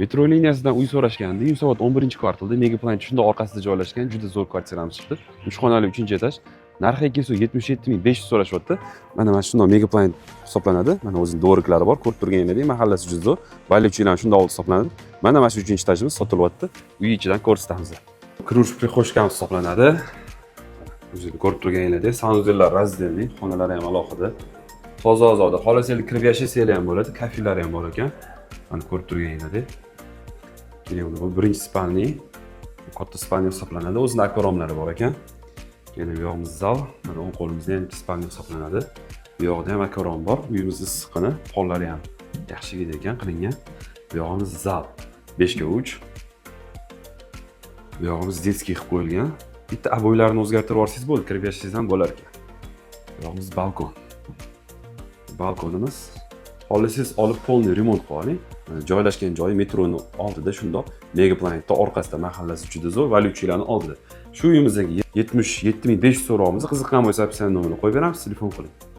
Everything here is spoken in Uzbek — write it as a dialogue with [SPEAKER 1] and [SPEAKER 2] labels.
[SPEAKER 1] Metro liniyasidan uy so'rashgandi. Yunusobod 11-kvartalda, Mega Planet shundoq orqasida joylashgan juda zo'r kvartiramiz chiqdi. 3 xonali, 3-etaj. Narxi 277 500 so'rashyapti. Mana shundoq Mega Planet hisoblanadi. Mana o'zining дворик lari bor, ko'rib turganingizdek, mahallasi juda zo'r. Valyuchilar shundoq oldi hisoblanadi. Mana shu 3-etajimiz sotilyapti. Uy ichidan ko'rsatamiz. Kirish прихожка miz hisoblanadi. O'zinglar ko'rib turganingizdek, санузел lar раздельный, xonalari ham alohida. Toza, ozoda. Xohlasanglar, kirib yashasanglar ham bo'ladi, kafellari ham bor ekan. Mana, ko'rib turganingizdek. Keling, bu birinchi спальный, katta спальный hisoblanadi. O'zini akvariumlari bor ekan. Keling, bu yog'imiz zal, mana o'ng qo'limizda ham спальный hisoblanadi. Bu yoqda ham akvarium bor. Uyimiz issiqqina, pollari ham yaxshigina ekan qilingan. Bu yog'imiz zal. 5 ga 3. Bu yog'imiz детский qilib qo'yilgan. Bitta обой larni o'zgartirib yuborsangiz bo'ldi, kirib yashasangiz ham bo'lar ekan. Bu yog'imiz balkon. Balkonimiz, xohlasangiz, olib полный remont qilib oling. Mana, joylashgan joyi metroni oldida, shundoq Mega Planetda orqasida, mahallasi juda zo'r, valyuchilarni oldida. Shu uyimizdagi 77 500 so'rog'imiz. Qiziqqan bo'lsa, описание nomerini qo'yib beramiz, telefon qiling.